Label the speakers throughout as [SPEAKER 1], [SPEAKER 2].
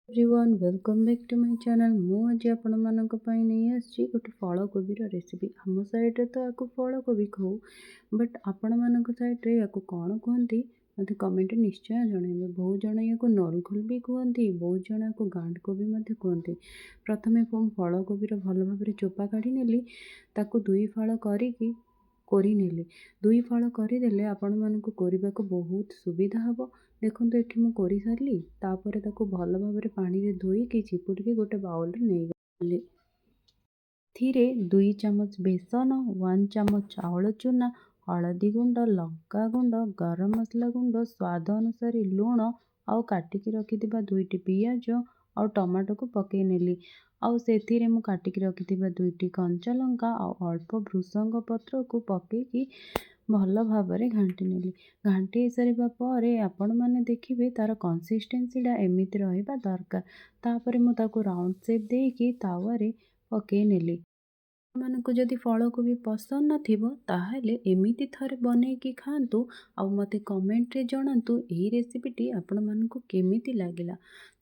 [SPEAKER 1] Everyone, welcome back to my channel. ମୁଁ ଆଜି ଆପଣମାନଙ୍କ ପାଇଁ ନେଇ ଆସିଛି ଗୋଟେ ଫଳକୋବିର ରେସିପି। ଆମ ସାଇଡ଼୍ରେ ତ ୟାକୁ ଫଳକୋବି କହୁ, ବଟ୍ ଆପଣମାନଙ୍କ ସାଇଡ଼୍ରେ ୟାକୁ କ'ଣ କୁହନ୍ତି, ମୋତେ କମେଣ୍ଟରେ ନିଶ୍ଚୟ ଜଣାଇବେ। ବହୁତ ଜଣ ୟାକୁ ନୋଲଖୋଲ ବି କୁହନ୍ତି, ବହୁତ ଜଣ ୟାକୁ ଗାଣ୍ଠ କୋବି ମଧ୍ୟ କୁହନ୍ତି। ପ୍ରଥମେ ମୁଁ ଫଳକୋବିର ଭଲ ଭାବରେ ଚୋପା କାଢ଼ି ନେଲି। ତାକୁ ଦୁଇ ଫାଳ କରିକି କୋରିନେଲି। ଦୁଇ ଫାଳ କରିଦେଲେ ଆପଣମାନଙ୍କୁ କୋରିବାକୁ ବହୁତ ସୁବିଧା ହେବ। ଦେଖନ୍ତୁ, ଏଠି ମୁଁ କୋରି ସାରିଲି। ତାପରେ ତାକୁ ଭଲ ଭାବରେ ପାଣିରେ ଧୋଇକି ଚିପୁଡ଼ିକି ଗୋଟେ ବାଉଲରେ ନେଇଗଲି। ଏଥିରେ 2 ଚାମଚ ବେସନ, 1 ଚାମଚ ଚାଉଳ ଚୁନା, ହଳଦୀ ଗୁଣ୍ଡ, ଲଙ୍କା ଗୁଣ୍ଡ, ଗରମ ମସଲା ଗୁଣ୍ଡ, ସ୍ୱାଦ ଅନୁସାରେ ଲୁଣ ଆଉ କାଟିକି ରଖିଥିବା ଦୁଇଟି ପିଆଜ ଆଉ ଟମାଟୋକୁ ପକାଇ ନେଲି। ଆଉ ସେଥିରେ ମୁଁ କାଟିକି ରଖିଥିବା ଦୁଇଟି କଞ୍ଚା ଲଙ୍କା ଆଉ ଅଳ୍ପ ଭୃସଙ୍ଗ ପତ୍ରକୁ ପକାଇକି ଭଲ ଭାବରେ ଘାଣ୍ଟି ନେଲି। ଘାଣ୍ଟି ହେଇସାରିବା ପରେ ଆପଣମାନେ ଦେଖିବେ, ତା'ର କନସିଷ୍ଟେନ୍ସିଟା ଏମିତି ରହିବା ଦରକାର। ତାପରେ ମୁଁ ତାକୁ ରାଉଣ୍ଡ ସେପ୍ ଦେଇକି ତାୱାରେ ପକାଇ ନେଲି। ଆପଣମାନଙ୍କୁ ଯଦି ଫଳକୋବି ପସନ୍ଦ ନଥିବ, ତାହେଲେ ଏମିତି ଥରେ ବନେଇକି ଖାଆନ୍ତୁ ଆଉ ମୋତେ କମେଣ୍ଟରେ ଜଣାନ୍ତୁ ଏହି ରେସିପିଟି ଆପଣମାନଙ୍କୁ କେମିତି ଲାଗିଲା।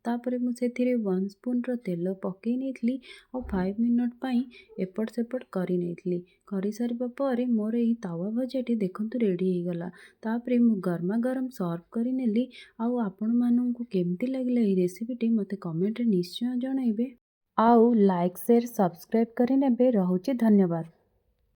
[SPEAKER 1] ତାପରେ ମୁଁ ସେଥିରେ 1 ସ୍ପୁନ୍ର ତେଲ ପକାଇ ନେଇଥିଲି ଆଉ 5 ମିନିଟ୍ ପାଇଁ ଏପଟ ସେପଟ କରିନେଇଥିଲି। କରିସାରିବା ପରେ ମୋର ଏହି ତାୱା ଭଜାଟି ଦେଖନ୍ତୁ ରେଡ଼ି ହେଇଗଲା। ତାପରେ ମୁଁ ଗରମା ଗରମ ସର୍ଭ କରିନେଲି। ଆଉ ଆପଣମାନଙ୍କୁ କେମିତି ଲାଗିଲା ଏହି ରେସିପିଟି, ମୋତେ କମେଣ୍ଟରେ ନିଶ୍ଚୟ ଜଣାଇବେ ଆଉ ଲାଇକ୍, ସେୟାର, ସବସ୍କ୍ରାଇବ୍ କରିନେବେ। ରହୁଛି, ଧନ୍ୟବାଦ।